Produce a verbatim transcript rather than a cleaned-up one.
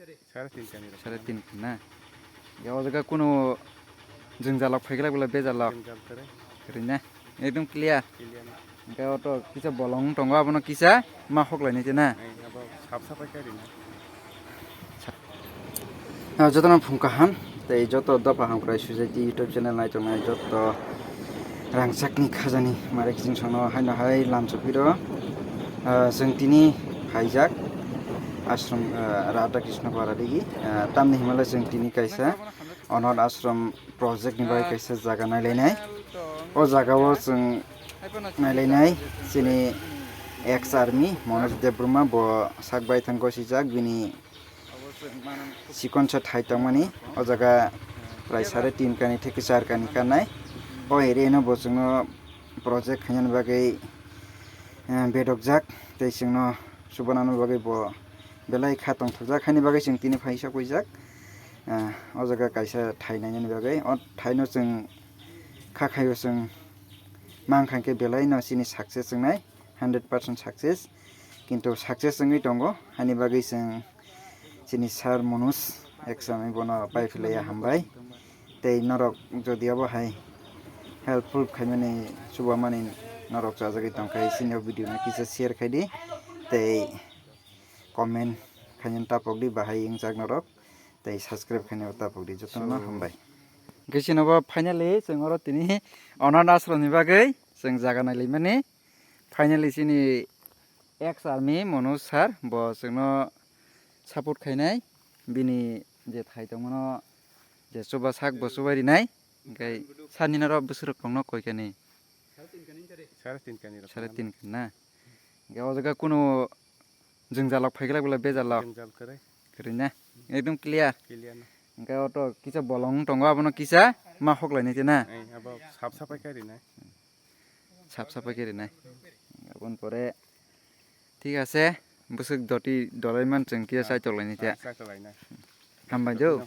Sare tin kani rok. Sare tin na. Ya, o jaga kunu jwngjalok phaiglak bela bejalok. Jwngjalok kwrwi. Kwrwi na. Ekdom clear. Clear na. Hwnkhe auto kisa bolong tongo, abono kisa ma hoklainai te na. Ai, abo sap sapai khe rina. Ah, jotono phung kaham, tei joto dopha hamkrai Sujaiti YouTube channel naitongnai joto rangchakni khajani mare kiching sono haino hai lamsok phiro. Ah, chwng tini phaijak ashram, ah, Radha Krishna Para digi. Ah, tamni himale chwng tini kaisa Anat Ashram project ni bai kaisa jaga nailainai. O jaga o chwng nailainai chini ex army Manoj Debbarma, bo sak bai thang gosijak, bini chikonsa thai tongmani. O jaga prai sare tin kani theke char kani kanai. O area no bo chwngno project khainani bagwi, eh, bedokjak tei chwngno chubanani bagwi bo belai kha tongthokjak, haini bagwi chwng tini phaisa khuijak. Ah, o jaga kaisa thai nainani bagwi, o thaino chwng kha khaio chwng mankha khe belai no chini success wngnai, hundred percent success, kintu success wngwi tongo, haini bagwi chwng chini sir Manoj ex army bono pai philaiya hambai. Tei norok jodi abo hai helpful khaimani, chubamani norok chajagwi tongkha, chini o video no kisa share khaidi tei comment khainani tapokdi, bahai wngjak norok tei subscribe khainani tapokdi, jotono hambai. Hwnkhe chini bo finally chwng oro tini Anat Ashram ni bagwi chwng jaga nailaimani. Finally chini ex army Manoj sir bo chwngno support khainai, bini je thai tongmano je chuba sak bo chubai rinai, hwnkhe sir ni norok bwswk rok tongno koi kani? Sare tin kani rok. Sare tin kani na. Hwnkhe o jaga kunu jwngjalok phaiglak bela bejalok. Jwngjalok kwrwi. Kwrwi na. Ekdom clear. Clear na. Hwnkhe auto kisa bolong tongo, abono kisa ma hoklainai te na. Ai, abo sap sapai khe rinai. Sap sapai khe rinai. Aboni pore thik ase, bwswk doti dolai man chwng kisa. Ah, chaitok lainai te. Ah, chaitok lainai. Hambai do.